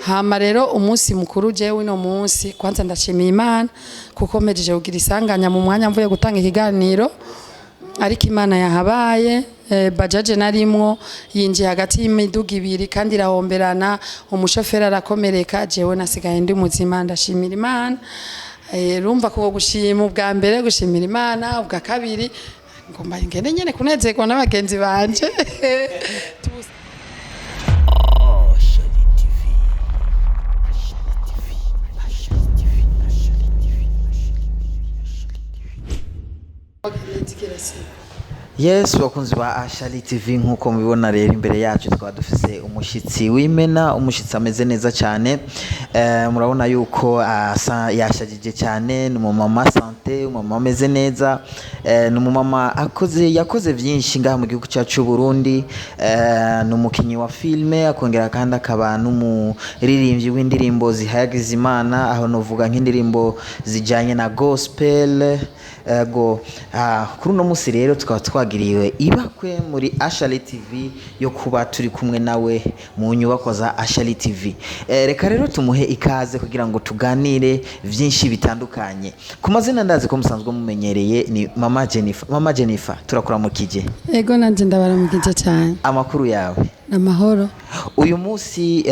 Hama rero umunsi mukuru, jewe uno munsi kwanza ndashimiye Imana kuko mpejeje kugira isanganya mu mwanya mvuye gutanga ikiganiro, ariko Imana yahabaye. Bajaje narimwo yinjiye hagati y'imiduga ibiri kandi irahomberana, umushoferi arakomereka, jewe nasigaye ndi muzima. Ndashimira Imana. Urumva ko gushima ubwa mbere, gushimira Imana ubwa kabiri, ngomba ngende nyene kunezerwa n'abagenzi banje. Ashali TV. Ashali TV. Ashali TV. Ashali TV. Ashali TV. Yes, bakunzi ba Ashali TV, nkuko mubibona rero imbere yacu tukaba dufise umushitsi w'imena, umushitsi ameze neza cyane. Murabona yuko asa yashajije cyane. Ni umumama santé, umumama ameze neza. Ni umumama akoze, yakoze byinshi ngaha mu gihugu cyacu cy'u Burundi. Ni umukinyi wa filme, akongera kandi akaba n'umuririmbyi w'indirimbo zihayagiza Imana, aho novuga nk'indirimbo zijyanye na gospel. Ego, kuri uno munsi rero tukaba twagiriwe ibakwe muri Ashali TV yo kuba turi kumwe nawe mu nyubako za Ashali TV. Reka rero tumuhe ikaze kugira ngo tuganire byinshi bitandukanye. Ku mazina ndazi ko musanzwe mumenyereye, ni Mama Jennifer. Mama Jennifer, turakuramukije. Ego, nanje ndabaramukije cyane. Amakuru yawe? Amahoro. Uyu munsi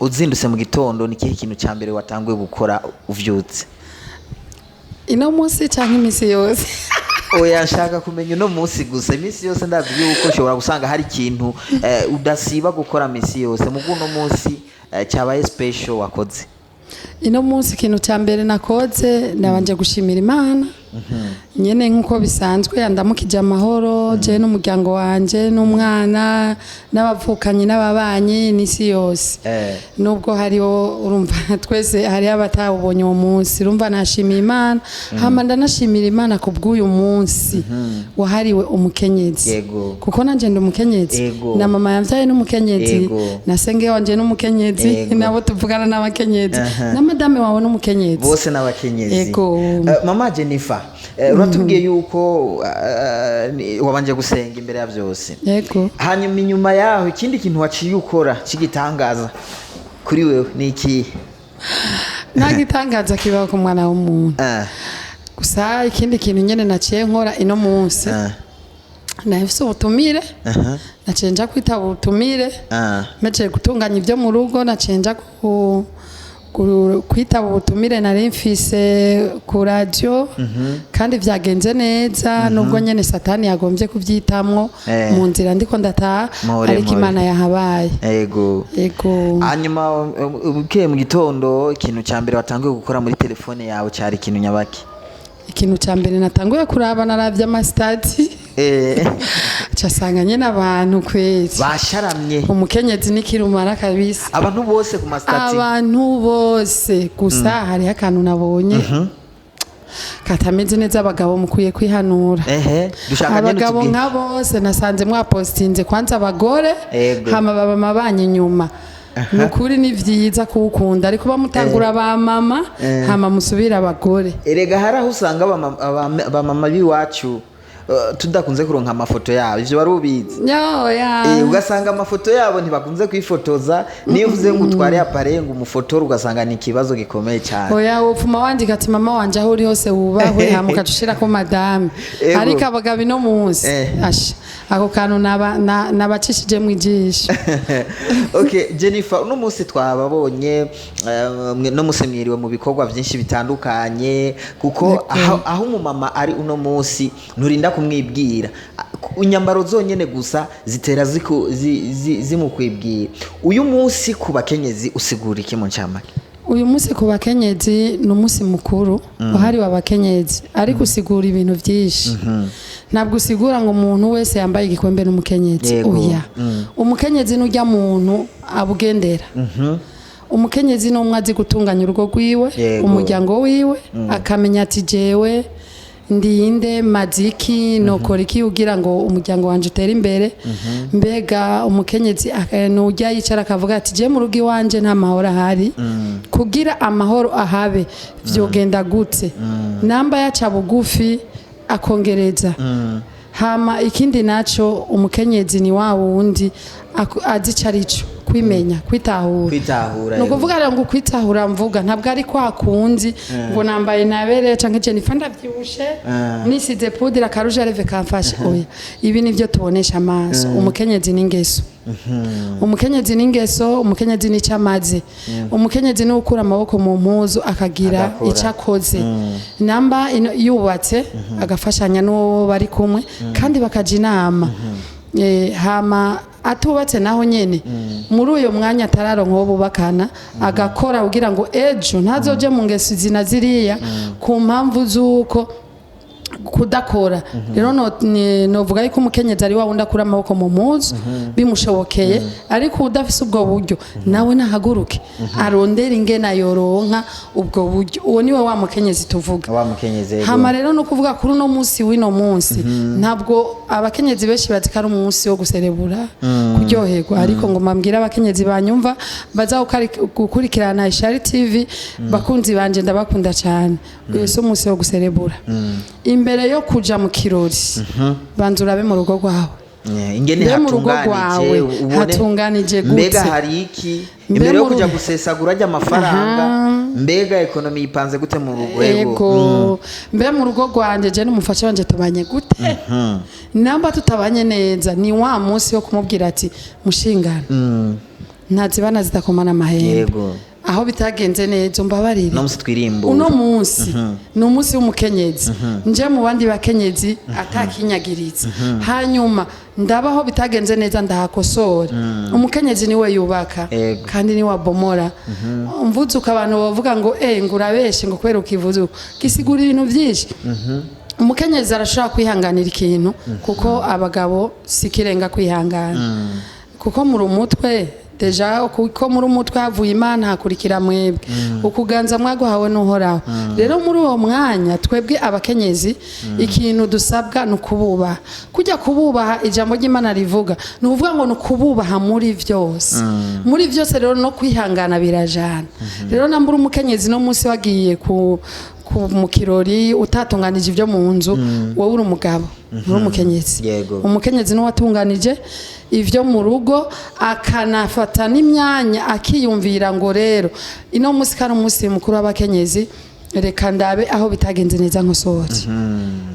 uzindutse mu gitondo, ni ikihe kintu cya mbere watanguye gukora uvyutse? Ino munsi canke imisi yose? Oya, nshaka kumenya uno munsi gusa. Iminsi yose ndazi yuko ushobora gusanga hari ikintu udasiba gukora minsi yose, mugu uno munsi cyabaye special wakoze. Ino munsi ikintu cya mbere nakoze, ndabanje gushimira Imana nyene nk'uko bisanzwe yandamukije amahoro, je n'umuryango wanje n'umwana n'abavukanyi n'ababanyi n'isi yose. Nubwo hariho, urumva twese hariho abatawubonye uwo munsi, urumva nashimiye Imana. Hama ndanashimira Imana ku bw'uyu munsi wahariwe umukenyezi, kuko nanje ndi umukenyezi, na mama yamvyaye n'umukenyezi, na senge wanje n'umukenyezi, nabo tuvugana n'abakenyezi, na madame wawe n'umukenyezi. Bose n'abakenyezi. Ego. Mama Jennifer, uratubwiye yuko wabanje gusenga imbere ya byose. Yego. Hanyuma inyuma yaho, ikindi kintu waciye ukora cy'igitangaza kuri wewe ni ikihe? Nta gitangaza kibaho ku mwana w'umuntu. Gusa ikindi kintu nyene naciye nkora ino munsi, nahise ubutumire, naciye nja kwitaba ubutumire. Mpejeje gutunganya ibyo mu rugo, naciye nja kwitaba ubutumire nari mfise ku radio, kandi vyagenze neza, nubwo nyene Satani yagombye kubyitamwo mu nzira ndiko ndataha, More, ariko more. Imana yahabaye. Ego. Ego. Hanyuma bukeye mu gitondo, ikintu cya mbere watanguye gukora muri telefone yawe cyari ikintu nyabaki? Ikintu cya mbere natanguye kuraba, naravye ama statuts, casanga nyene abantu kwezi basharamye. Umukenyezi nikirumara kabisa. Abantu bose ku ma statuts. Abantu bose. Gusa hariho akantu nabonye katameze neza. Abagabo mukwiye kwihanura. Ehe, dushaka nyene Abagabo utubwire. nka bose nasanze mwapostinze kwanza abagore, hama baba mabanyi inyuma. Ni ukuri ni vyiza kuwukunda, ariko bamutangura ba mama, hama musubire abagore. Erega hari aho usanga abamama b'iwacu tudakunze kuronka amafoto yabo. Ivyo wari ubizi? Yo ya. Ugasanga amafoto yabo ntibakunze kwifotoza. Niyo uvuze ngo utware appareil ngo umufotore, ugasanga ni ikibazo gikomeye cyane. Oya, wopfuma wandika ati: "Mama wanje aho uri hose wubahwe", hama ukaca ushirako madame. Ariko abagabo ino munsi, asha, ako kantu nabacishije mu ijisho. Okay, Jennifer, uno munsi twababonye, no munsi mwiriwe mu bikorwa byinshi bitandukanye, kuko aho umumama ari uno munsi nturinda kumwibwira. Inyambaro zonyene gusa zitera zimukwibwira. Uyu munsi ku bakenyezi usigura iki mu ncamake? Uyu munsi ku bakenyezi ni umunsi mukuru wahariwe abakenyezi, ariko usigura ibintu byinshi. Ntabwo usigura ngo umuntu wese yambaye igikombe n'umukenyezi. Oya, umukenyezi n'ujya muntu abugendera. Umukenyezi ni umwe azi gutunganya urugo rwiwe, umuryango wiwe, akamenya ati: "Jewe ndinde, maziki, nokora iki kugira ngo umuryango wanje utere imbere?" Mbega umukenyezi nujya yicara akavuga ati: "Je mu rugo iwanje nta mahoro ahari, kugira amahoro ahabe vyogenda gute?" Namba yaca bugufi akongereza. Hama ikindi naco, umukenyezi ni wa wundi azi ico arico. Kwimenya, kwitahura. Kwitahura. Ni Yego. ukuvuga rero ngo kwitahura mvuga ntabwo ari kwa kundi ngo nambaye nabere canke Jennifer ndavyibushe, nisize poudre, akaruje reve kamfashe. Oya, ibi nivyo tubonesha amaso. Umukenyezi n'ingeso, umukenyezi n'ingeso, umukenyezi n'icyo amaze, umukenyezi ni ukura amaboko mu mpuzu akagira Agakora. icyo akoze, namba yubatse agafashanya n'uwo bari kumwe kandi bakaja inama. Hama atubatse naho nyene muri uyo mwanya atararonka uwo bubakana, agakora kugira ngo ejo ntazoje mu ngeso izi na ziriya ku mpamvu z'uko kudakora. Rero novuga yuko umukenyezi ari wa wundi akura amaboko mu mpuzu bimushobokeye, ariko udafise ubwo buryo nawe nahaguruke arondere ingena yoronka ubwo buryo. Uwo niwe wa mukenyezi tuvuga. Wa mukenyezi, yego. Hama rero no kuvuga kuri uno munsi w'ino munsi, ntabwo abakenyezi benshi bazi ko ari umunsi wo guserebura, kuryoherwa, ariko ngo mbabwire abakenyezi banyumva baza gukurikirana Ishari TV, bakunzi banje, ndabakunda cyane, uyu si umunsi wo guserebura. Imbere yo kuja mu kirori, banza urabe mu rugo rwawe. Ingene Mbe mu rugo hatunganije, rwawe ubone hatunganije gute? Mbega hari iki Mbe imbere yo mu kuja gusesagura ajya amafaranga? Mbega ekonomi yipanze gute mu rugo? Ego, mbe mu rugo rwanjye je n'umufasha wanje tubanye gute? Namba tutabanye neza, ni wa munsi wo kumubwira ati: "Mushingana, ntazibana zidakomana amahembe." Aho bitagenze neza umbabarire. Uno munsi twirimbura. Uno munsi ni umunsi w'umukenyezi, nje mu bandi bakenyezi atakinyagiritse, hanyuma ndabaho bitagenze neza ndahakosora. Umukenyezi niwe yubaka kandi niwe abomora. Mvuze uko abantu bavuga ngo ngo urabeshe, ngo kubera ukivuze uko, gisigura ibintu byinshi. Umukenyezi arashobora kwihanganira ikintu, kuko abagabo si ikirenga kwihangana, kuko muri umutwe déjà, kuko muri umutwe havuye Imana, hakurikira mwebwe. Ukuganza mwaguhawe n'Uhoraho. Rero muri uwo mwanya twebwe abakenyezi ikintu dusabwa ni ukububaha. Kujya kububaha, ijambo ry'Imana rivuga, ni ukuvuga ngo ni ukububaha muri byose, muri byose. Rero no kwihangana birajana. Rero nambura umukenyezi no munsi wagiye ku mu kirori utatunganije ibyo mu nzu, wowe uri umugabo, uri umukenyezi. Umukenyezi niwe watunganije ivyo mu rugo, akanafata n'imyanya akiyumvira ngo: "Rero ino munsi kari umunsi mukuru w'abakenyezi, reka ndabe aho bitagenze neza nkosore."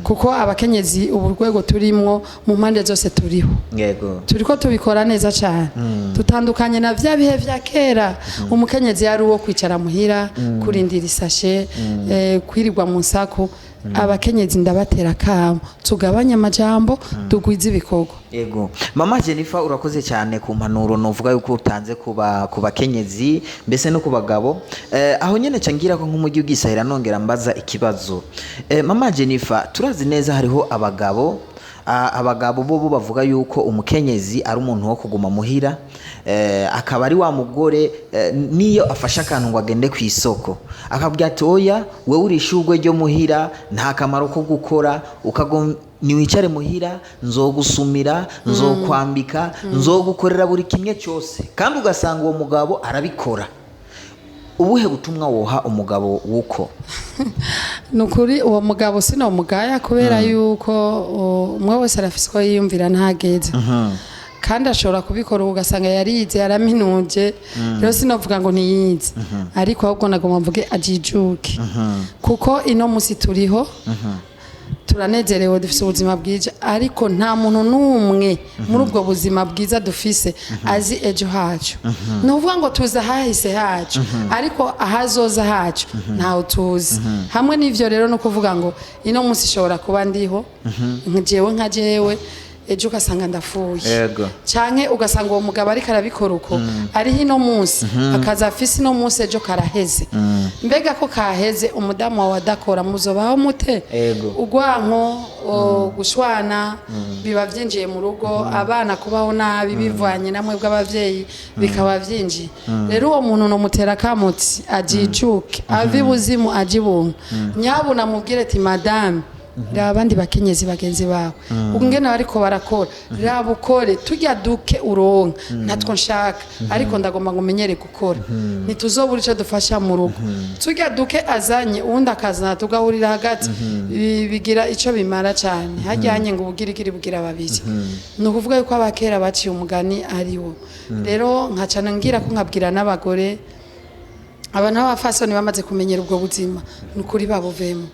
Kuko abakenyezi ubu rwego turimwo mu mpande zose turiho, turiko tubikora neza cyane, tutandukanye na vya bihe vya kera umukenyezi yari uwo kwicara muhira, kurindira isashe, kwirirwa mu nsaku. Abakenyezi ndabatera kamo, tugabanye amajambo, tugwize ibikorwa. Yego, mama Jennifer, urakoze cyane ku mpanuro novuga yuko utanze ku bakenyezi mbese no ku bagabo. Aho nyene ca ngira ko nk'umujyi ugisahira nongera mbaza ikibazo. Mama Jennifer, turazi neza hariho abagabo, abagabo bo bavuga yuko umukenyezi ari umuntu wo kuguma muhira, akaba ari wa mugore, niyo afashe akantu ngo agende ku isoko akabwira ati: "Oya, wewe uri ishurwe ryo muhira, nta kamaro ko gukora, niwicare muhira, nzogusumira, nzokwambika, nzogukorera buri kimwe cyose." Kandi ugasanga uwo mugabo arabikora. Ubuhe butumwa woha umugabo wuko? Ni ukuri uwo mugabo sinomugaya, kubera yuko umwe wese arafise uko yiyumvira ntageze, kandi ashobora kubikora ubu ugasanga yarize, yaraminuje. Rero sinovuga ngo ntiyize, ariko ahubwo nagomba mvuge ajijuke, kuko ino musi turiho turanezerewe, dufise ubuzima bwiza, ariko nta muntu n'umwe muri ubwo buzima bwiza dufise azi ejo hacu. Ni ukuvuga ngo tuzi ahahise hacu, ariko ahazoza hacu ntawe tuzi. Hamwe n'ivyo rero, ni ukuvuga ngo ino munsi ishobora kuba ndiho jewe nka jewe, ejo ugasanga ndapfuye, canke ugasanga uwo mugabo ariko arabikora uko ariho ino munsi, akaza afise ino munsi, ejo karaheze. Mbega ko kaheze umudamu wawe adakora, muzobaho mute? Urwanko, gushwana biba byinjiye mu rugo, abana kubaho nabi bivanye namwe bw'abavyeyi bikaba byinjiye. Rero uwo muntu nomutera kamutsi ajijuke, ave ibuzimu aje ibuntu. Nyabuna mubwire ati: "Madame, Raba abandi bakenyezi bagenzi bawe ungene bariko barakora, raba ukore tujya duke uronka, natwo nshaka, ariko ndagomba ngo umenyere gukora. Ntituzobura ico dufasha mu rugo. Tujya duke azanye, uwundi akazana, tugahurira hagati. Bigira ico bimara cane. Hajyanye ngo ubugirigiri bugira babiri. Ni ukuvuga yuko abakera baciye umugani ariwo. Rero nkacana ngira ko nkabwira n'abagore, abantu b'abafasoni bamaze kumenyera ubwo buzima, ni ukuri babuvemo.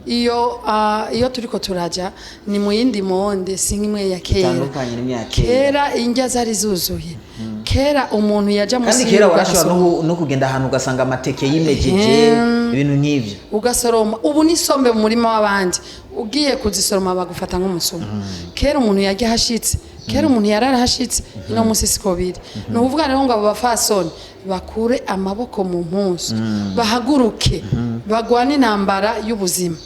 Iyo turiko turaja ni mu yindi monde, si nk'imwe ya kera. Itandukanye n'imya kera. Kera indya zari zuzuye, kera umuntu yaja Kandi musi kera y'urugo warashobora agasoroma. no kugenda ahantu ugasanga amateke yimejeje, ibintu nk'ivyo. Ugasoroma. Ubu n'isombe mu murima w'abandi ugiye kuzisoroma bagufata nk'umusuma. Kera umuntu yajya ahashitse, kera umuntu yarara ahashitse. Ino munsi siko biri. Ni ukuvuga rero ngo abo bafasoni bakure amaboko mu mpuzu, bahaguruke bagwane intambara y'ubuzima.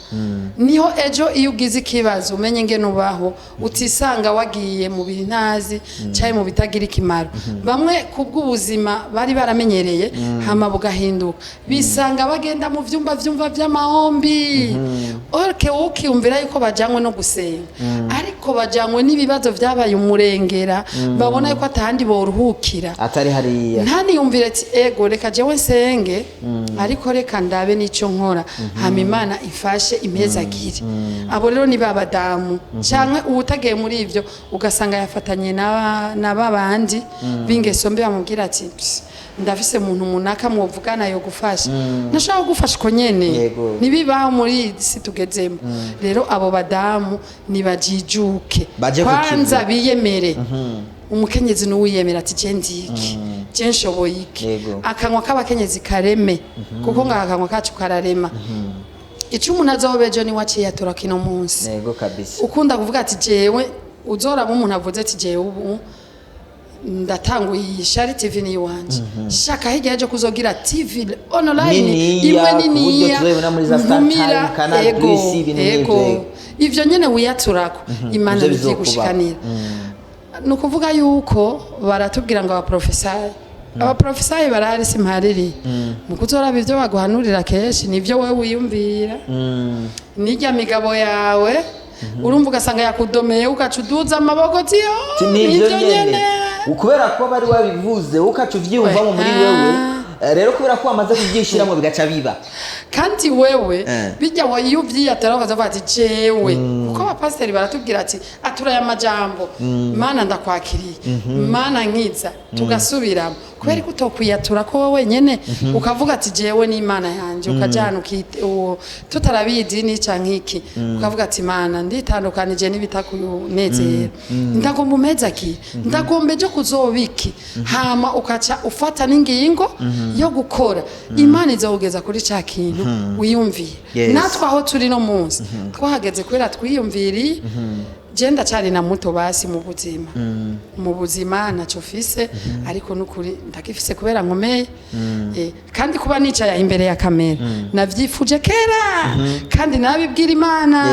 Niho ejo iyo ugize ikibazo umenye ingene ubaho, utisanga wagiye mu bintazi cyangwa mu bitagira ikimaro. Bamwe kubw'ubuzima bari baramenyereye, hama bugahinduka, bisanga bagenda mu vyumba vy'amahombi. Orke wowe ukiyumvira yuko bajanywe no gusenga, ariko bajanywe n'ibibazo vyabaye umurengera, babona yuko atahandi boruhukira atari hariya. Ntaniyumvire ati: "Ego, reka jewe nsenge, ariko reka ndabe n'icyo nkora, hama Imana ifashe impezagire." Abo rero ni babadamu, canke uwutagiye muri ivyo ugasanga yafatanye na babandi b'ingeso mbi, bamubwira ati: "Psi, ndafise umuntu munaka mwovugana yo gufasha, ntashobora kugufasha uko nyene." Ntibibaho muri iyi si tugezemo. Rero abo badamu nibajijuke. Baje ku Kwanza kivi. biyemere. Umukenyezi nuwiyemera ati: "Je ndiki, je nshoboye iki." Akanwa k'abakenyezi kareme, kuko ngo akanwa kacu kararema. Ico umuntu azoba ejo niwe aciyatura kino munsi. Yego kabisa. Ukunda kuvuga ati: "Jewe", uzoraba umuntu avuze ati: "Jewe ubu ndatanguye iyi Shari TV ni iwanje, shaka hirya ejo kuzogira TV online Niniya, imwe ku buryo niniya tuzoyibona muri za Star ntumira." Time, Canal Plus, ibintu nk'ivyo. Ivyo nyene wiyaturako, Imana Ivyo bizokuba. bivyigushikanira. Ni ukuvuga yuko baratubwira ngo abaprofesayi barahari, simpariri mu kuzoraba ivyo baguhanurira kenshi nivyo wewe wiyumvira, n'irya migabo yawe. Urumva, ugasanga yakudomeye, ugaca uduza amaboko uti: Ti "Oh, nivyo nivyo nyene." nyene. Kubera ko bari wabivuze, ukaca uvyiyumvamo muri wewe. Rero kubera ko wamaze kubyishyiramo, bigaca biba. Kandi wewe bijya wa iyo uvyiyatera ukazavuga ati: "Jewe", kuko abapasiteri baratubwira ati: "Atura aya majambo, Mana ndakwakiriye, Mana nkiza", tugasubiramo. Kubera ko utokwiyatura ko wowe wenyene ukavuga ati: "Jewe n'Imana yanje", ukajana tutarabiye idini canke iki, ukavuga ati: "Mana, nditandukanije n'ibitakunezera, ndagomba umpezagire, ndagomba ejo kuzoba iki", hama ukaca ufata n'ingingo yo gukora, Imana izawugeza kuri ca kintu wiyumviye. Natwe aho turi no munsi twahageze kubera twiyumviriye. Je ndacari na muto basi mu buzima ntaco fise, ariko nukuri ndagifise kubera nkomeye. Kandi kuba nicaye imbere ya kamera navyifuje kera, kandi nabibwira Imana.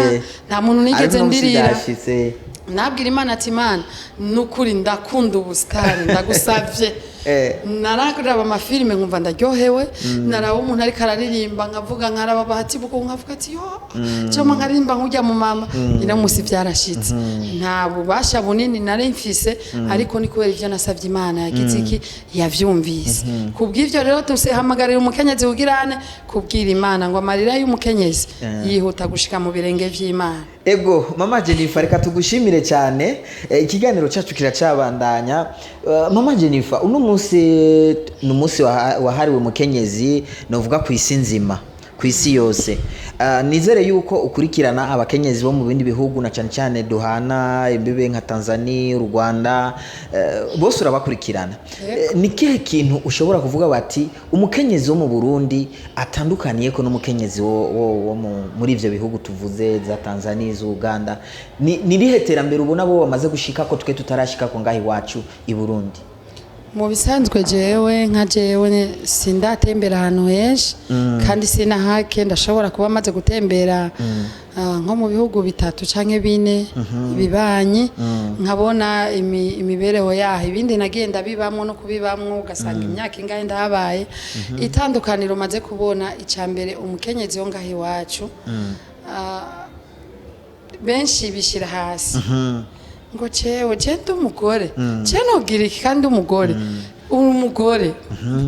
Nta muntu nigeze Ariko uno munsi ndirira. byashitse. Nabwira Imana ati: "Imana, nukuri ndakunda ubusitani, ndagusavye." Nararaba amafilime nkumva ndaryohewe, naraba umuntu ariko araririmba nkavuga, nkaraba bahati buko nkavuga ati: "Yo, cyangwa nkaririmba nkujya mu mama." Ino munsi byarashitse. Nta bubasha bunini nari mfise, ariko ni kubera ivyo nasavye Imana yagize iki, yavyumvise. Kubw'ivyo rero tusehamagarira umukenyezi ugirane kubwira Imana ngo amarira y'umukenyezi yihuta gushika mu birenge vy'Imana. Ego, mama Jennifer, reka tugushimire cyane. Ikiganiro cyacu kiracabandanya. Mama Jennifer, uno munsi ni umunsi wahariwe mukenyezi, novuga ku isi nzima, ku isi yose. Nizere yuko ukurikirana abakenyezi bo mu bindi bihugu, na cyane cyane duhana imbibe nka Tanzania, u Rwanda, bose urabakurikirana. Ni kihe kintu ushobora kuvuga bati umukenyezi wo mu Burundi atandukaniye ko n'umukenyezi wo muri ivyo bihugu tuvuze, za Tanzania, za Uganda? Ni rihe terambere ubona bo bamaze gushika ko twe tutarashika ko ngaho iwacu i Burundi? Mu bisanzwe jewe nka jewe sindatembera ahantu henshi, kandi sinahake. Ndashobora kuba maze gutembera nko mu bihugu bitatu canke bine bibanyi, nkabona imibereho yaho. Ibindi nagiye ndabibamwo no kubibamwo, ugasanga imyaka ingahe ndahabaye. Itandukaniro maze kubona, ica mbere, umukenyezi wo ngaho iwacu Benshi bishyira hasi ngo cewe je ndi umugore, je nogira iki kandi umugore. Uri umugore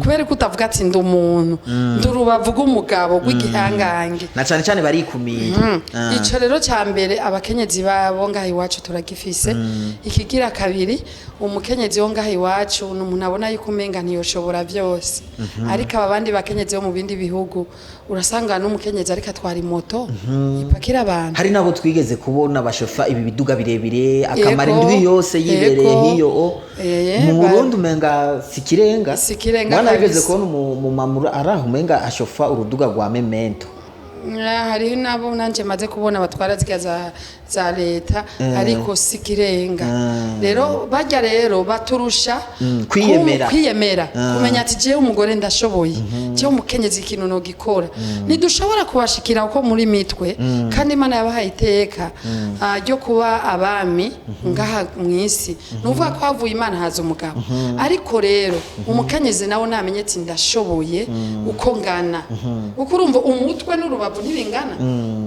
kubera ko utavuga ati ndi umuntu, ndi urubavu rw'umugabo rw'igihangange. Na cyane cyane barikumira. Ico rero ca mbere abakenyezi babo ngaha iwacu turagifise. Ikigira kabiri, umukenyezi wo ngaha iwacu ni umuntu abona yuko umenga ntiyoshobora byose, ariko aba bandi bakenyezi bo mu bindi bihugu urasanga n'umukenyezi ariko atwara imoto ipakira abantu. Hari nabo twigeze kubona bashofa ibi biduga birebire, akamara Yego, indwi yose yibereye yego. hiyo o. Mu Burundi umenga sikirenga. Sikirenga Mwana wigeze kabisa. kubona umumama araho umenga ashofa uruduga rwa memento. Hariho nabo nanje maze kubona batwara zirya za leta, ariko sikirenga. Rero barya rero baturusha kwiyemera. Kwiyemera, kumenya ati jewe umugore ndashoboye, jewe umukenyezi ikintu nogikora. Ntidushobora kubashikira uko muri mitwe, kandi Imana yabahaye iteka ryo kuba abami ngaha mw'isi. Ni ukuvuga ko havuye Imana haza umugabo, ariko rero umukenyezi nawe namenye ati ndashoboye uko ngana, uko urumva umutwe n'urubavu ntibingana,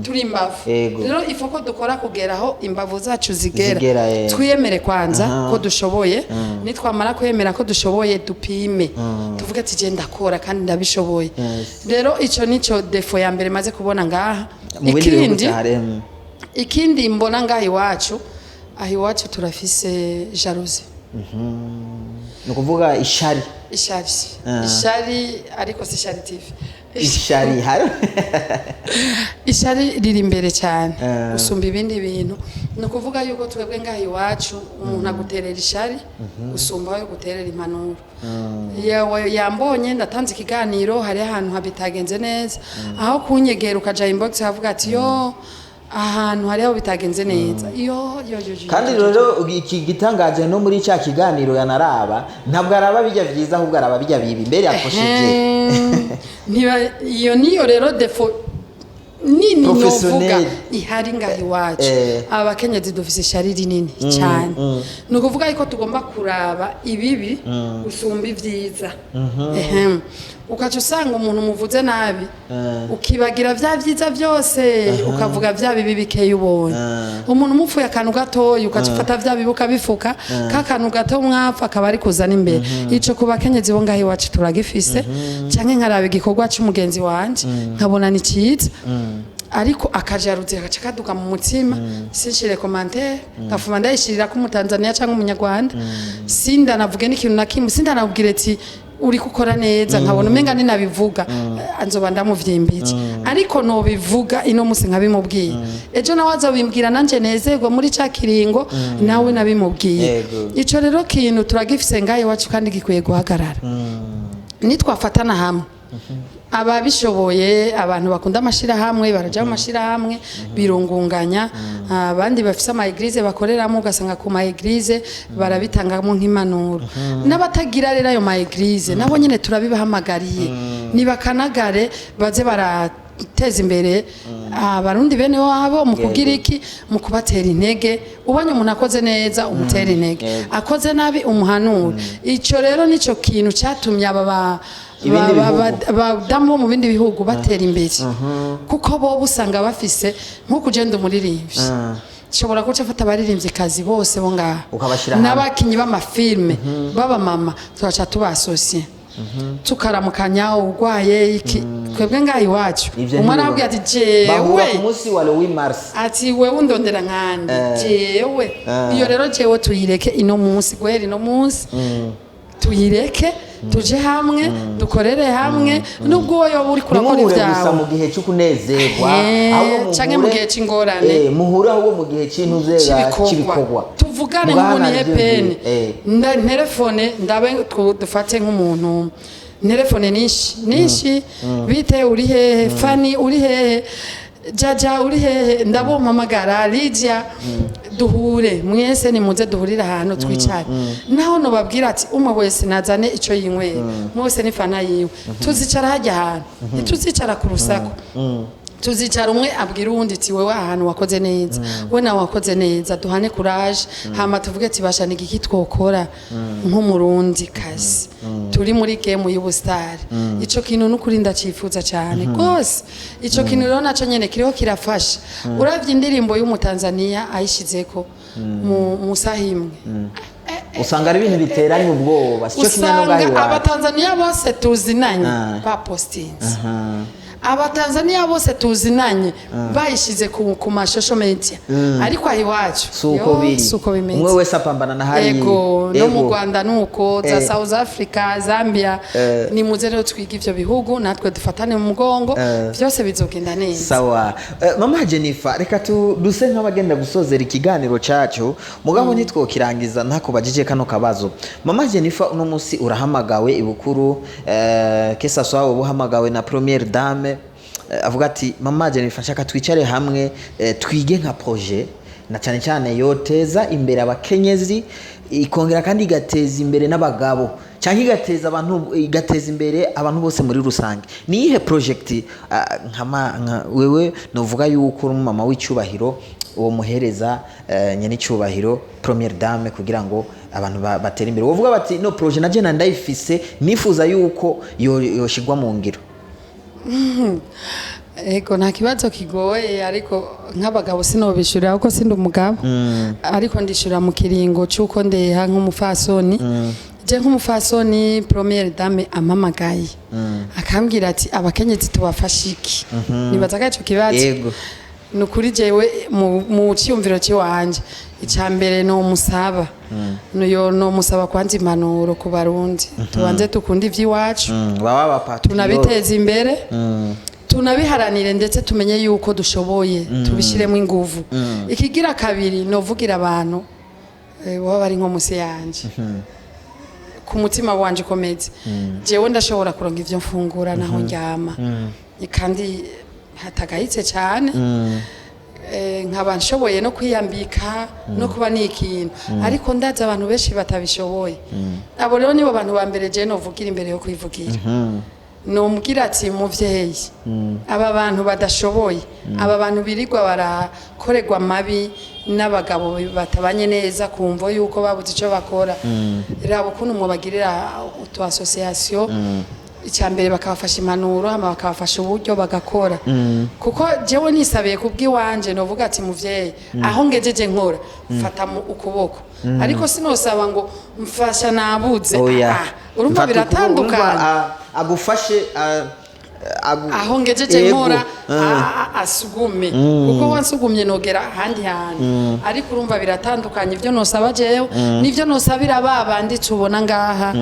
turi imbavu. Rero ifo ko dukora kugera aho imbavu zacu zigera. Zigera. Twiyemere kwanza ko dushoboye. Nitwamara kwemera ko dushoboye, dupime, tuvuge ati je ndakora kandi ndabishoboye. Rero ico nico défaut ya mbere maze kubona ngaha. Mu bindi bihugu Ikindi, cyane. ikindi mbona ngaha iwacu, aho iwacu turafise jalousie. Ni ukuvuga ishari. Ishari. Ishari, ariko si Ishari TV. Ishari hari. Ishari riri imbere cyane gusumba ibindi bintu. Ni ukuvuga yuko twebwe ngaha iwacu umuntu aguterera ishari gusumba aho guterera impanuro. Yewe, yambonye ndatanze ikiganiro, hari ahantu bitagenze neza, aho kunyegera ukaja inbox havuga ati yo ahantu hariho bitagenze neza, yo yo yo yo. Kandi yo, yo. rero iki gitangaje, no muri cya kiganiro yanaraba, ntabwo araba bijya byiza, ahubwo araba bijya bibi mbere yakosheje. Iyo niyo rero défaut nini novuga Professionnel. ihari ngaha iwacu. Abakenyezi dufise ishari rinini cyane. Ni ukuvuga yuko tugomba kuraba ibibi gusumba ibyiza. Ukaca usanga umuntu umuvuze nabi, ukibagira vya byiza byose, ukavuga vya bibi bikeya ubonye. Umuntu umupfuye akantu gatoya, ukaca ufata vya bibi ukabifuka, ka kantu gato mwapfa akaba ari kuzana imbere. Ico ku bakenyezi bo ngaha iwacu turagifise. Canke nkaraba igikorwa c'umugenzi wanje, nkabona ni ciza, ariko akajaruzi agaca kaduka mu mutima, sinshire commentaire, ngafuma ndayishirira ko umutanzania cyangwa umunyarwanda, sindanavuge n'ikintu na kimwe, sindanabwire ati uri gukora neza. Nkabona umenga ninabivuga nzoba ndamuvyimbije, ariko nobivuga ino musi nkabimubwiye, ejo nawe azobimbwira nanje nezerwe muri ca kiringo nawe nabimubwiye. Ico rero kintu turagifise ngaho iwacu kandi gikwiye guhagarara. Nitwafatana hamwe ababishoboye, abantu bakunda amashirahamwe baraja mu mashirahamwe birungunganya, abandi bafise ama église bakoreramo, ugasanga ku ma église barabitangamo nk'impanuro. N'abatagira rero ayo ma église nabo nyene turabibahamagariye, nibakanagare baze barateza imbere abarundi bene wabo mu kugira iki, mu kubatera intege. Ubonye umuntu akoze neza, umutera intege, akoze nabi umuhanure. Ico rero nico kintu catumye aba Ibindi bihugu. Badamu bo mu bindi bihugu batera imbere, kuko bo usanga bafise nk'uko ugenda umuririmbyi, nshobora guca afata abaririmbyi bose bo ngaha Ukabashyira hamwe. n'abakinyi b'amafilme b'abamama, turaca tubasosiye, tukaramukanya, urwaye iki. Twebwe ngaha iwacu Ivyo umwe ntibibaho. arabwira ati Bahura jewe ku munsi wa le 8 mars. Ati wewe undondera nkandi jewe. Iyo rero jewe tuyireke ino munsi, guhera ino munsi tuyireke, tuje hamwe, dukorere hamwe, nubwo uwo yoba uri kurakora Ntimuhure gusa ibyawe mu gihe cyo kunezerwa, ahubwo canke mu gihe c'ingorane. Muhure ahubwo mu gihe c'intuzega C'ibikorwa. C'ibikorwa. Tuvugane Mugahana nk'ubu ni ivyiyumviro. epeni telefone ndabe dufate nk'umuntu, telefone nishi nishi bite, uri hehe Fani, uri hehe Jaja, uri hehe, ndabumpamagara Lydia, duhure mwese, nimuze duhurire ahantu twicare. Naho nobabwira ati umwe wese nazane ico yinywera, umwe wese n'ifana yiwe, tuzicara hajya ahantu, ntituzicara ku rusaku. Tuzicara, umwe abwira uwundi ati: "Wewe ahantu wakoze neza, we nawe wakoze neza, duhane courage." Hama tuvuge ati: "Basha, ni igiki twokora nk'umurundi kazi turi muri game y'ubusitari?" Ico kintu n'ukuri ndacifuza cyane rwose. Ico kintu rero naco nyene kiriho kirafasha. Uravye indirimbo y'Umutanzaniya ayishizeko mu saha imwe, Usanga ari ibintu biteranye ubwoba, sico kimwe no ngaho usanga iwacu. Abatanzaniya bose tuzinanye bapostinze, Abatanzaniya bose tuzinanye bayishize ku ma social media, ariko aho iwacu Si uko yo, biri. si uko bimeze. Umwe wese apambana na hariya. Ego, no mu Rwanda nuko, za South Africa, Zambia. Nimuze rero twiga ivyo bihugu, natwe dufatane mu mugongo, byose bizogenda neza. Sawa. Mama Jennifer, reka tu duse nk'abagenda gusozera ikiganiro cacu, mugabo ntitwokirangiza ntakubajije kano kabazo. Mama Jennifer, uno musi urahamagawe ibukuru, kesa swawe uhamagawe na première dame, avuga ati: "Mama Jennifer, nshaka twicare hamwe, twige nka projet na cyane cyane yoteza imbere abakenyezi, ikongera kandi igateza imbere n'abagabo, cyangwa igateza abantu, igateza imbere abantu bose muri rusange." Ni iyihe project, nka wewe novuga yuko uri umumama w'icyubahiro, uwo muhereza nyenicyubahiro première dame, kugira ngo abantu batere imbere, wovuga bati: "No projet naje ndayifise, nifuza yuko yoshigwa mu ngiro"? Ego, nta kibazo kigoye, ariko nk'abagabo sinobishurira kuko sindi umugabo, ariko ndishura mu kiringo c'uko ndeha nk'umufasoni. Je nk'umufasoni, première dame ampamagaye akambwira ati: "Abakenyezi tubafashe iki?" Nibaza ko ico kibazo ni ukuri jewe mu ciyumviro ciwanje, ica mbere nomusaba, nomusaba kwanza impanuro ku Barundi: tubanze dukunde ivy'iwacu, Baba ba patriote. tunabiteze imbere, tunabiharanire, ndetse tumenye yuko dushoboye, tubishyiremo inguvu. Ikigira kabiri, novugira abantu baba bari nko musi yanje, ku mutima wanje ukomeze. Jewe ndashobora kuronka ivyo mfungura naho ndyama kandi hatagayitse cyane, nkaba nshoboye no kwiyambika no kuba ni ikintu, ariko ndazi abantu benshi batabishoboye. Abo rero nibo bantu ba mbere je novugira imbere yo kwivugira. Nomubwira ati: "Muvyeyi, aba bantu badashoboye, aba bantu birirwa barakorerwa amabi n'abagabo batabanye neza ku mvo yuko babuze ico bakora, raba ukuntu mubagirira utu association. Icya mbere bakabafasha impanuro, hama bakabafasha uburyo bagakora." Kuko jewe nisabiye kubw'iwanje, novuga ati: "Muvyeyi, aho ngejeje nkora, fata mu ukuboko." Ariko sinosaba ngo mfasha nabuze. Oya. Ah, urumva Mfata ukuboko, biratandukanye. urumva, agufashe Aho ngejeje nkora, asugume, kuko wansugumye nogera ahandi hantu. Ariko urumva biratandukanye, ibyo nosaba jewe nivyo nosabira ba bandi tubona ngaha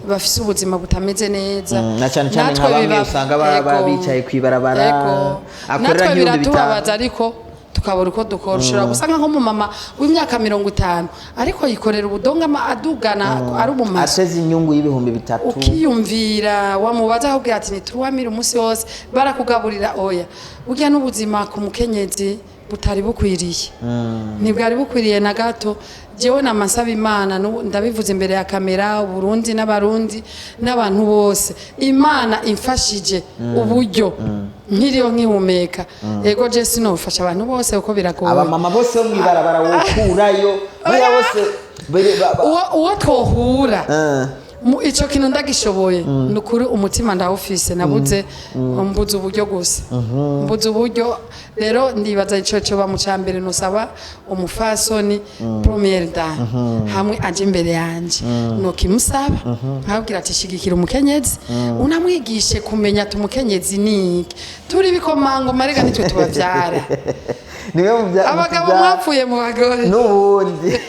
bafise ubuzima butameze neza. Na cyane cyane Natwe nka bamwe usanga Ego. bicaye kw'ibarabara, Ego. akorera Natwe nk'ibihumbi biratubabaza, 5. ariko tukabura uko dukora. Ushobora gusanga nk'umumama w'imyaka 50 ariko yikorera ubudonga adugana ari umumaso, ateze inyungu y'ibihumbi 3. Ukiyumvira wamubaza akubwira ati: "Ntituwamira umunsi wose barakugaburira." Oya, burya n'ubuzima ku mukenyezi butari bukwiriye, ntibwari bukwiriye na gato. Jewe namasaba Imana, ndabivuze imbere ya kamera, Uburundi n'Abarundi n'abantu bose, Imana imfashije uburyo nkiriyo nkihumeka, ego, je sinofasha abantu bose kuko biragoye. Abamama bose bo mw'ibarabara wokurayo bariya bose Uwo twohura ico kintu ndagishoboye, ni ukuri umutima ndawufise, nabuze, mbuze uburyo gusa, mbuze uburyo. Rero ndibaza ico coba mu cambere nusaba umufasoni première dame, hamwe aje imbere yanje nokimusaba, nkabwira ati: "Shigikira umukenyezi, unamwigishe kumenya ati umukenyezi ni iki." Turi bikomangoma, marega nitwe tubavyara. Niwe Abagabo mutubyara. mwapfuye mu bagore. N'ubundi,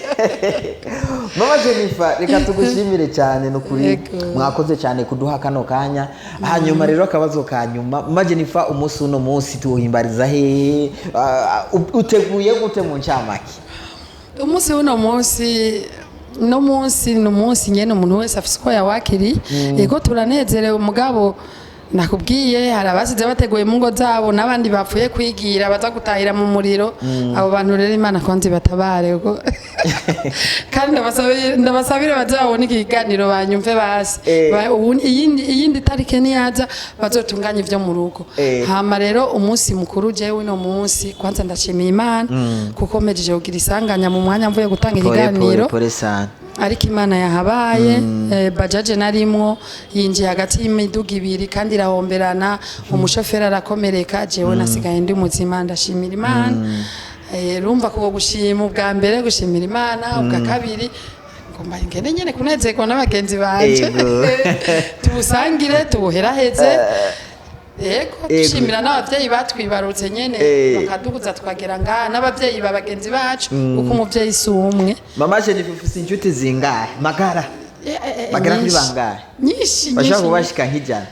Mama Jennifer, reka tugushimire cyane nukuri. Yego. Mwakoze cyane kuduha kano kanya. Hanyuma rero akabazo ka nyuma, Mama Jennifer, umunsi uno munsi tuwuhimbariza hehe? Uteguye gute mu ncamake? Umunsi w'uno munsi, no munsi ni umunsi nyene umuntu wese afise uko yawakiriye. Yego, turanezerewe, mugabo Nakubwiye hari abasize bateguye mu ngo zabo n'abandi bapfuye kwigira baza gutahira mu muriro. Abo bantu rero Imana kwanza ibatabare kuko kandi ndabasabire bazabone ikiganiro banyumve basi. Iyindi tarike niyaza bazotunganya ivyo mu rugo. Hama rero umunsi mukuru, jewe uno munsi kwanza ndashimiye Imana kuko mpejeje kugira isanganya mu mwanya mvuye gutanga Pole pole. ikiganiro. Pole sana. Ariko Imana yahabaye. Bajaje narimwo yinjiye hagati y'imiduga ibiri kandi irahomberana, umushoferi arakomereka, jewe nasigaye ndi muzima. Ndashimira Imana. Urumva kuko gushima ubwa mbere, gushimira Imana ubwa kabiri, ngomba ngende nyene kunezerwa n'abagenzi banje, tuwusangire, tuwuheraheze. Yego, dushimira n'abavyeyi batwibarutse nyene, bakadukuza tukagera ngaha, n'abavyeyi ba bagenzi bacu, kuko umuvyeyi si umwe. Mama Jennifer, ufise inshuti zingahe magara? Bagera kuri Nyinshi. bangahe? Nyinshi. Bashobora Nyinshi. kuba bashika nk'ijana?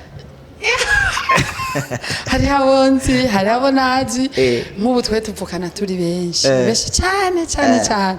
Hariho abo nzi, hariho abo nazi. Nk'ubu twe tuvukana turi benshi, benshi cyane cyane cyane.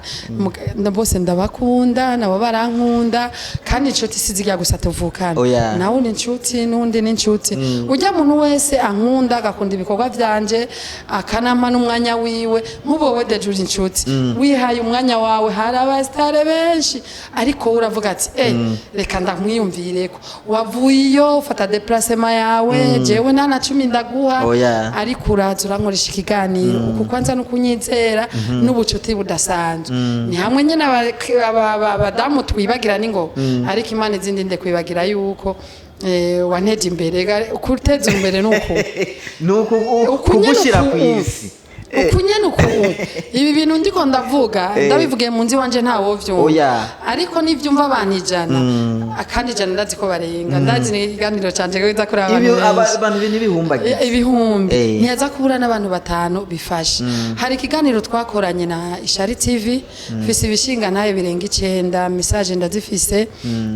Bose ndabakunda, nabo barankunda. Kandi inshuti si zirya gusa tuvukana. Oya. Nawe ni inshuti, n'undi ni inshuti. Ujya muntu wese ankunda, agakunda ibikorwa byanje, akanampa n'umwanya wiwe. Nk'ubu wowe déjà uri inshuti, wihaye umwanya wawe. Hari abasitare benshi, ariko wowe uravuga ati: "Eh, reka ndamwiyumvireko." Wavuye iyo ufata déplacement yawe, jewe nta na 10 ndaguha, Oya. ariko uraza urankoresha ikiganiro. Uku kwanza no kunyizera n'ubucuti budasanzwe. Ni hamwe nyine abadamu twibagira n'ingoga, ariko Imana izindi nde kwibagira yuko wanteje imbere. Guteza imbere ni uku Ni uku uku nyene. Kugushyira Uku ku isi. Uku nyene, uku ibi bintu ndiko ndavuga, ndabivugiye mu nzu iwanje, ntawo vyumva. Oya. Ariko nivyumva abantu 100, akandi 100 ndazi ko barenga, ndazi n'ikiganiro canje ko biza kuri abantu Ibi benshi. Abantu n'ibihumbagiza. Ibihumbi. Ntiyaza kubura n'abantu batanu bifashe. Hari ikiganiro twakoranye na Ishari TV, mfise ibishinga ntaye birenga 9, message ndazifise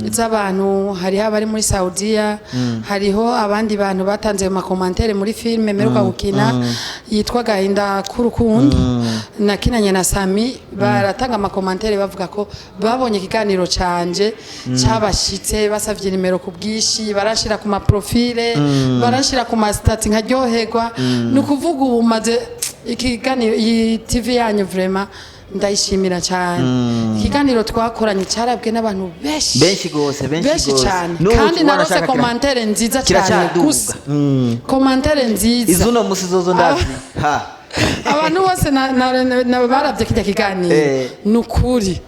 z'abantu. Hariho abari muri Saudiya, hariho abandi bantu batanze ama commentaires muri filme mperuka gukina yitwa Gahinda k'urukundo, nakinanye na Sami. Baratanga ama commentaires bavuga ko babonye ikiganiro canje cabashitse, basavye nimero ku bwinshi, barashira ku ma profile, barashira ku ma statuts, nkaryoherwa. Ni ukuvuga ubu maze ikiganiro, iyi TV yanyu vraiment ndayishimira cyane. Ikiganiro twakoranye cyarabwe n'abantu benshi. Benshi gose, benshi Benshi gose. cyane. N'ubu Kandi tubona narose shaka commentaire nziza cyane. kiracyaduga. Gusa commentaire nziza. Izuno musi zozo ndazi ha. Abantu bose baravye kirya kiganiro, ni ukuri,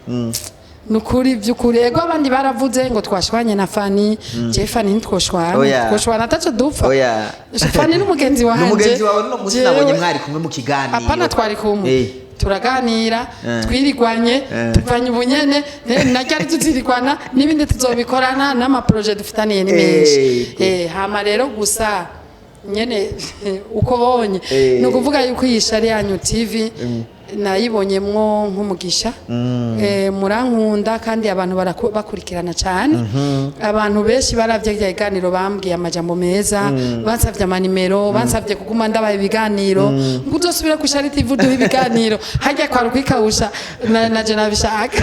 ni ukuri by'ukuri. Ego, abandi baravuze ngo twashwanye na Fani. Je Fani ntitwoshwana. Oya. Twoshwana ataco dupfa. Oya. Fani n'umugenzi wanje. N'umugenzi wawe. N'uno musi Jewe- nabonye mwari kumwe mu kiganiro. Apana, twari kumwe, turaganira, twirigwanye, tuvanye ubunyene naryo ari tutirigwana n'ibindi tuzobikorana n'ama projets dufitaniye ni menshi. Hama rero gusa nyene uko bonye, ni ukuvuga yuko iyi Shari yanyu TV nayibonyemwo nk'umugisha. Murankunda kandi abantu bakurikirana cyane. Abantu benshi baravye rya biganiro, bambwiye amajambo meza, bansavye amanimero, bansavye kuguma ndabaha ibiganiro, ngo uzosubire ku Shari TV uduhe ibiganiro. Harya kwari ukwikawusha naje nabishaka.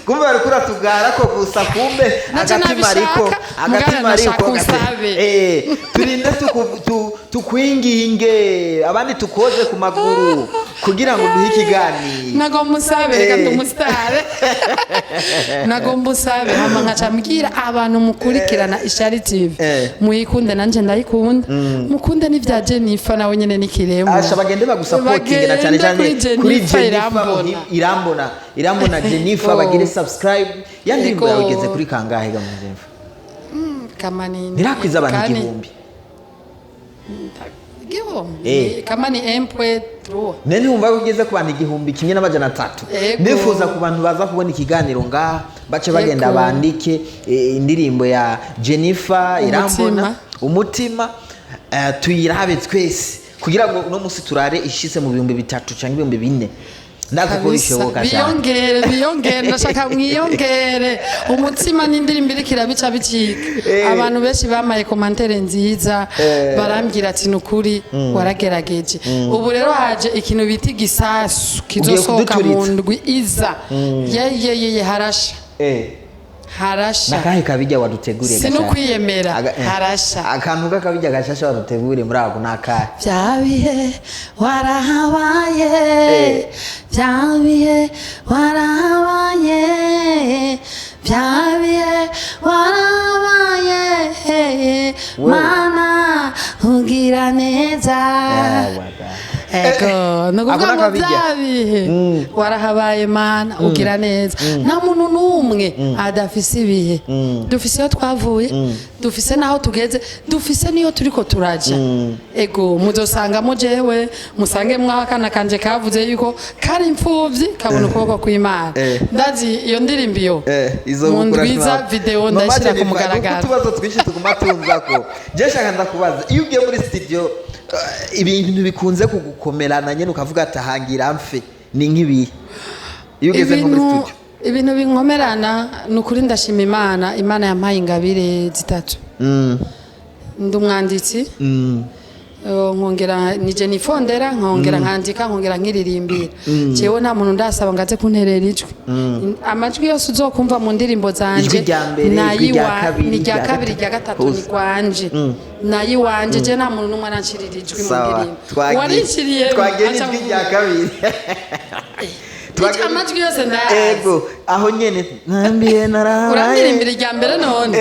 Kumbe bariko uratugara ko gusa, kumbe Naje agatima ariko nabishaka, agatima mugana ariko nashaka unsabe. Turinde tukwinginge, abandi tukoze ku maguru kugira ngo duhe ikiganiro. Nagomba usabe, reka ndi umusitare, nagomba usabe. Hama nkaca mbwira abantu mukurikirana Ishari TV, muyikunde, nanje ndayikunda, mukunde n'ivya Jennifer, nawe nyene n'ikiremwa. Asha bagende bagusapotinge na cyane Bagende cyane kuri kuri Jennifer Jennifer. Irambona. Irambona, Irambona Jennifer. Yego. Bagire subscribe ya ndirimbo Yego. yawe. Igeze kuri kangahe ga mu Jennifer? Kama ni Ntirakwiza abantu kani- 1000? 1000. Kama ni 1.3. None wumva ko ugeze ku bantu 1300? Yego. Nifuza ku bantu baza kubona ikiganiro ngaha bace bagenda Yego. bandike indirimbo ya Jennifer Irambona Umutima. Umutima, tuyirabe twese kugira ngo uno munsi turare ishitse mu 3000 cyangwa 4000. Ndazi ko Kabisa. bishoboka cyane. Biyongere, biyongere, ndashaka mwiyongere. Umutima n'indirimbo iriko irabica bicika. Abantu benshi bamaye commentaire nziza, barambwira ati: "Nukuri waragerageje." Ubu rero haje ikintu bita igisasu kizosohoka mu Kuduturitsa. ndwi iza. Yeyeyeye, harasha. Harasha. Nakahe kabijya waduteguriye Si gashasha? no kwiyemera, harasha. Akantu k'akabijya gashasha waduteguriye muri ako nakahe? Bya bihe warahabaye, bya bihe warahabaye, bya bihe warahabaye, Mana ugira neza. Ego, ni Ako ukuvuga ngo nakabijya. bya bihe warahabaye, Mana ugira neza. Nta muntu n'umwe adafise ibihe. Dufise iyo twavuye, dufise n'aho tugeze, dufise n'iyo turiko turaja. Ego, muzosangamo jewe, musangemwo akana kanje kavuze yuko kari imfuvyi, kabona ukuboko kw'Imana. Ndazi iyo ndirimbo iyo Izo mu gukura ndwiza video Mama ndayishyira ku Jennifer, mugaragaro. nuko utubazo twinshi tuguma tunzako, je shaka ndakubaza, iyo ugiye muri studio, ibintu bikunze kugukomerana nyene ukavuga ati ahangira mfe, ni nk'ibihe iyo ugeze nko muri Ibintu studio? Ibintu binkomerana, ni ukuri ndashima Imana. Imana yampaye ingabire zitatu. Ndi umwanditsi, nkongera nije nifondera, nkongera nkandika, nkongera nkiririmbira. Jewe nta muntu ndasaba ngo aze kunterera ijwi. Amajwi yose uzokumva mu ndirimbo zanje, Ijwi rya mbere, ijwi rya kabiri, ni rya irya kabiri, gatatu. Irya gatatu ni Hose. rwanje, nayiwanje. Je nta muntu n'umwe arancirira ijwi mu Sawa. ndirimbo. Twagiye. Warinciriye. Twagiye n'ijwi rya kabiri. Amajwi yose ndayazi. Ego, aho nyene nambiye narabaye. Urandirimbira irya mbere none?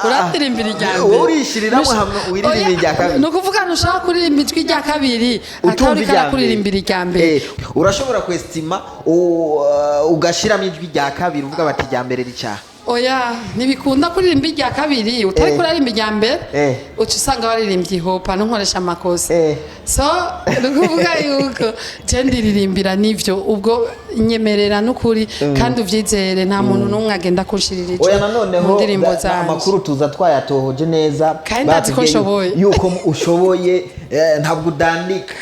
Urandirimbira irya mbere? Wowe urishiriramo hamwe wiririmbira irya kabiri. Ni ukuvuga ntushaka kuririmba ijwi rya kabiri Utumva atari irya mbere. karakuririmbira irya mbere. Urashobora kwestima, ugashiramo ijwi rya kabiri, uvuga bati irya mbere ricaha. Oya, ntibikunda kuririmba irya kabiri utari kuririmba irya mbere. Uca usanga waririmbye ihopa, ntukoresha amakosa. So ni ukuvuga yuko je ndiririmbira n'ivyo. Ubwo nyemerera n'ukuri kandi uvyizere, nta muntu n'umwe agenda kunshirira ijwi Oya, nanoneho mu ndirimbo zanje. Amakuru tuza twayatohoje neza. Kandi ndazi ko Batubwiye nshoboye. Yuko ushoboye, ntabwo udandika.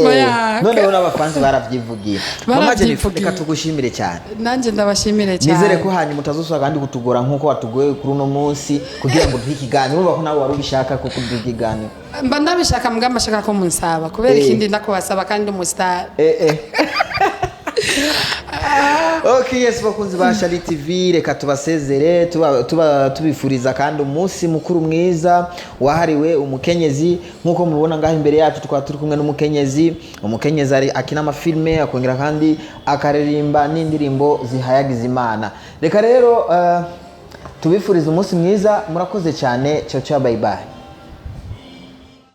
Oya. Noneho n'abafansi baravyivugiye. Mama Jennifer, Baravyivugiye. reka tugushimire cyane. Nanjye ndabashimire cyane. Nizere ko hanyuma utazosubira kandi kutugora nk'uko watugoye kuri uno munsi kugira ngo duhe ikiganiro. Urumva ko nawe wari ubishaka ko kuduha ikiganiro. Mba ndabishaka, mbwa mbashaka ko munsaba kubera ikindi ndakubasaba kandi umusitari. Ok, yes, bakunzi ba Shali TV, reka tubasezere, tuba tubifuriza kandi umunsi mukuru mwiza wahariwe umukenyezi. Nk'uko mubibona ngaho imbere yacu, tukaba turi kumwe n'umukenyezi. Umukenyezi ari akina amafilme, akongera kandi akaririmba n'indirimbo zihayagiza Imana. Reka rero tubifuriza umunsi mwiza. Murakoze cyane. Ciao ciao, bye bye.